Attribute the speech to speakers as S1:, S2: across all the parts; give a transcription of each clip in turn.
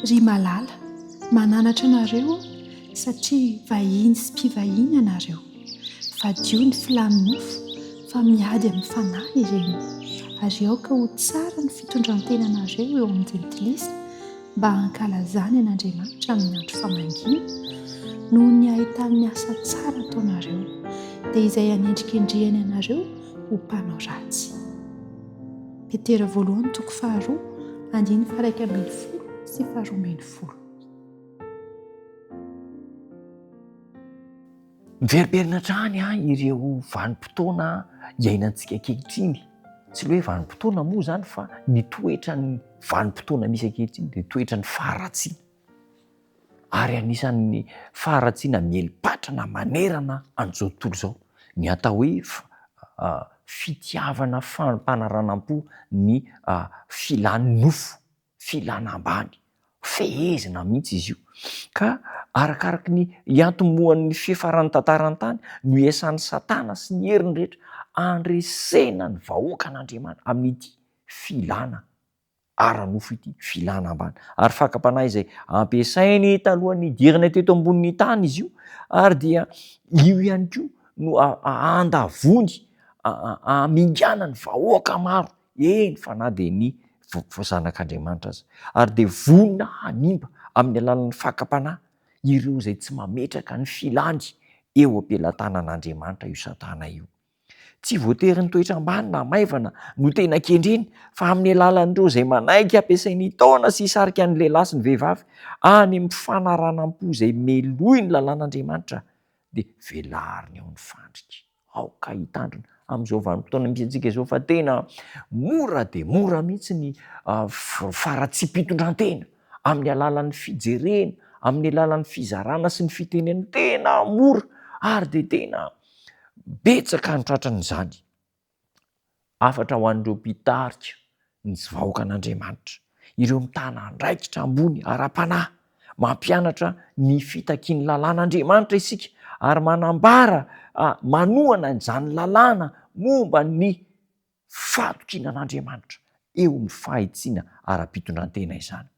S1: Ry malala, mananatra anareo aho satria vahiny sy mpivahiny ianareo. Fadio ny filan'ny nofo fa miady amin'ny fanahy ireny, ary aoka ho tsara ny fitondran-tenanareo eo amin'ny jentilisa mba hankalazany an'Andriamanitra amin'ny andro famangiana noho ny ahitany ny asa tsara ataonareo, dia izay hanendrikendrehany anareo ho mpanao ratsy. Petera voalohany toko faharoa andininy faha-11 sy faha-12.
S2: Miverimberina hatrany ireo vanim-potoana iainantsika ankehitriny. Tsy ilay hoe vanim-potoana moa izany fa ny toetran'ny vanim-potoana misy ankehitriny dia toetran'ny faharatsiana. Ary anisan'ny faharatsiana mieli-patrana manerana an'izao tontolo izao ny atao hoe fitiavana fampanaranam-po ny filan'ny nofo, filana ambany. Fehezina mihitsy izy io. Ka arakaraky ny iantomohan'ny fiafaran'ny tantaran'ny tany no iasan'i Satana sy ny heriny rehetra handresena ny vahoakan'Andriamanitra amin'ity filana ara-nofo ity, filana ambany, ary fakam-panahy izay ampiasainy talohan'ny nidirana teto ambonin'ny tany izy io, ary dia io ihany koa no andavony, hamingana ny vahoaka maro, eny fa na dia ny zanak'Andriamanitra aza, ary dia vonona hanimba amin'ny alalan'ny fakam-panahy ireo izay tsy mametraka ny filany eo am-pelatanan'Andriamanitra io Satana io. Tsy voatery ny toetra ambany na maivana no tena kendreny fa amin'ny alalan'ireo izay manaiky ampiasainy hitaona sy hisarika ny lehilahy sy ny vehivavy any amin'ny fanaranam-po izay melohin'ny lalàn'Andriamanitra dia velariny ao ny fandrika. Aoka hitandrina amin'izao vanim-potoana misy antsika izao fa tena mora dia mora mihitsy ny faharatsiam-pitondrantena amin'ny alalan'ny fijerena, amin'ny alalan'ny fizarana sy ny fitenena tena mora ary dia tena Betsaka ny tratran'izany. Hafatra ho an'ireo mpitarika ny vahoakan'Andriamanitra, ireo mitana andraikitra ambony ara-panahy, mampianatra ny fitakian'ny lalàn'Andriamanitra isika ary manambara manohana izany lalàna momba ny fahatokiana an'Andriamanitra eo amin'ny fahitsiana ara-pitondrantena izany.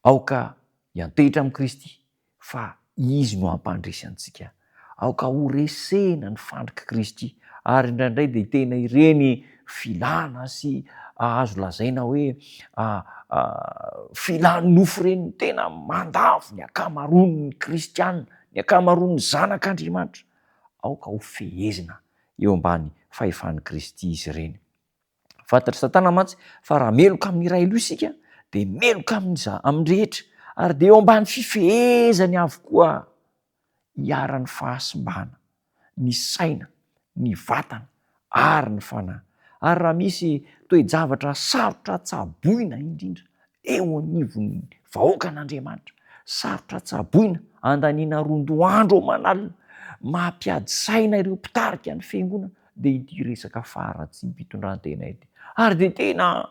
S2: Aoka hiantehitra amin'i Kristy fa Izy no hampandresy antsika. Aoka horesena ny fandrik'i Kristy, ary indraindray dia tena ireny filana sy azo lazaina hoe filan'ny nofo ireny no tena mandavo ny ankamaroan'ny kristiana, ny ankamaroan'ny zanak'Andriamanitra. Aoka hofehezina eo ambany fahefan'i Kristy izy ireny. Fantatr'i Satana mantsy fa raha meloka amin'ny iray loha isika dia meloka amin'ny za- amin'ny rehetra ary dia eo ambany fifehezany avokoa iharan'ny fahasimbana ny saina, ny vatana ary ny fanahy. Ary raha misy toe-javatra sarotra tsaboina indrindra eo anivon'ny vahoakan'Andriamanitra, sarotra tsaboina, andaniana ron-doha andro aman'alina, mampiady saina ireo mpitarika ny fiangonana, dia ity resaka faharatsiam-pitondrantena ity. Ary dia tena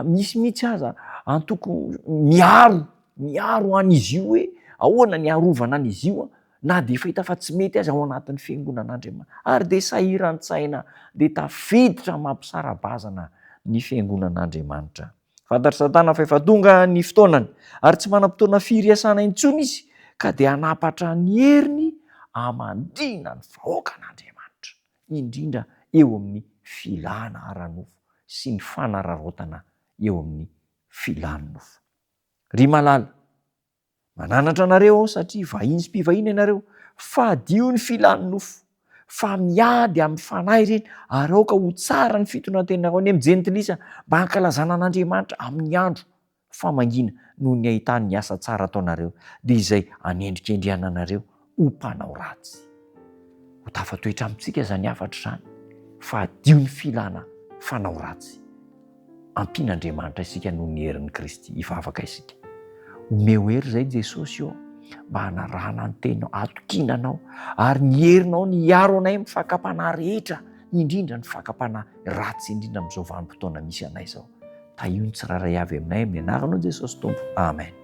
S2: misy mihitsy aza antoko miaro, miaro an'izy io hoe ahoana ny hiarovana an'izy io na dia efa hita fa tsy mety aza ao anatin'ny fiangonan'Andriamanitra. Ary dia sahiran-tsaina, dia tafiditra mampisara-bazana ny fiangonan'Andriamanitra. Fantatr'i Satana fa efa tonga ny fotoanany, ary tsy manam-potoana firy hiasana intsony izy, ka dia hanapatra ny heriny hamandiana ny vahoakan'Andriamanitra, indrindra eo amin'ny filana ara-nofo sy ny fanararaotana eo amin'ny filan'ny nofo. Ry malala, Mananatra anareo aho satria vahiny sy mpivahiny ianareo, fadio ny filan'ny nofo, fa miady amin'ny fanahy ireny, ary aoka ho tsara ny fitondrantenareo any amin'ny jentilisa mba hankalazana an'Andriamanitra amin'ny andro famangiana noho ny ahitany ny asa tsara ataonareo, dia izay anendrikendrehana anareo ho mpanao ratsy. Ho tafatoetra amintsika izany hafatra izany, fadio ny filana fanao ratsy. Ampian'Andriamanitra isika noho ny herin'i Kristy. Hivavaka isika. Omeo hery izay Jesosy ô, mba hanarahana ny teninao, hatokiana Anao, ary ny herinao ny hiaro anay amin'ny fakam-panahy rehetra, indrindra ny fakam-panahy ratsy indrindra amin'izao vanim-potoana misy anay izao. Tahio ny tsirairay avy aminay amin'ny anaranao Jesosy Tompo. Amen.